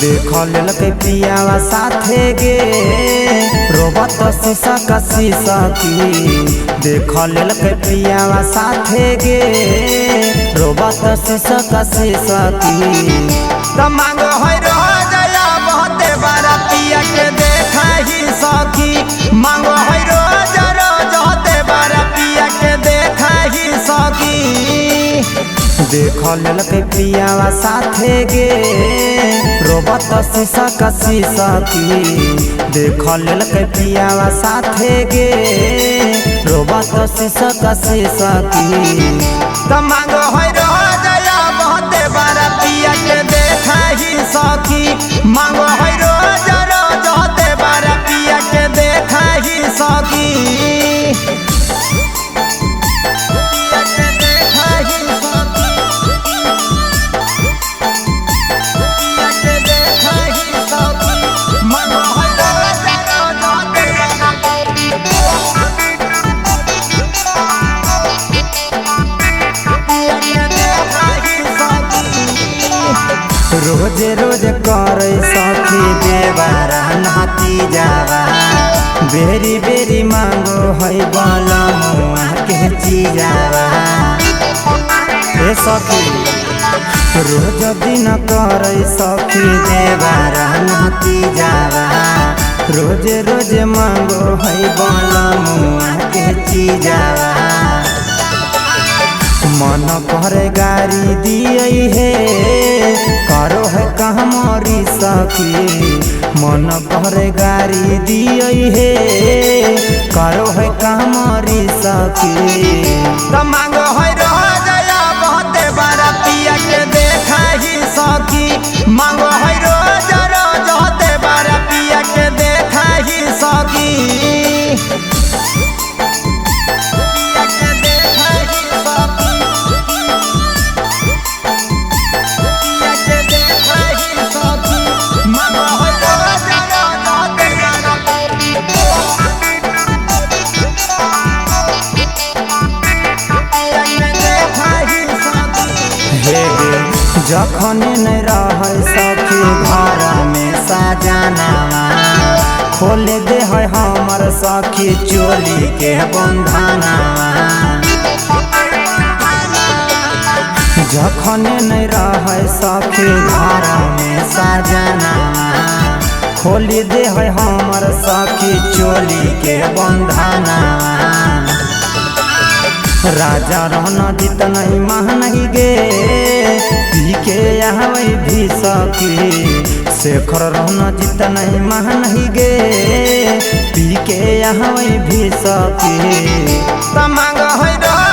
देख लेलकै पियावा साथे गे रोबत शीशा कसी सखी। देख लेलकै पियावा साथे गे रोबत शीशा कसी सखी। त मांगो है रोज बहुते बारा पिया के देखा ही सखी। मांगो है रोज रोज होते बारा पिया के देखा ही सखी। देख लेलकै पियावा साथे गे रोबत शीशा कसी सखी। देख लेलकै पियावा साथे गे रोबत शीशा कसी सखी। त मांगो है रोज बहुते बारा पिया के देखा ही सखी। मांगो है रोज रोज होते बारा पिया के देखा ही सखी। पिया के देखा ही सखी। पिया के देखा ही सखी। मांगो है रोज रोज होते बारा पिया के देखा ही सखी। रोज रोज करे सखी देवारा नाती जावा बेरी बेरी मांगो है बलमुआ के चिजावा। हे सखी रोज दिन करे सखी देवारा नाती जावा रोज रोज मांगो है बलमुआ के चिजावा। मन करे गारी दिए हे करो है कहमरी सखी। मन करे गारी दिए हे करो है कहमरी सखी। त मांगो है रोज बहुते बारा पिया के देखा ही सखी। मांगो है रोज रोज होते बारा पिया के देखा ही सखी। पिया के देखा ही सखी। पिया के देखा ही सखी। मांगो है रोज रोज होते बारा पिया के देखा ही सखी। हे गे जखन नहीं रहे सखी घर में सजनावा खोल दे है हमर सखी चोली के बंधनावा। जखन नहीं रहे सखी घर में सजनावा खोल दे है हमर सखी चोली के बंधनावा। राजा रहना जीत नहीं मह नहीं गे पी के आवे भी सखी। शेखर रहना जीत नहीं मह नहीं गे पी के आवे भी सखी। त मांगो है रोज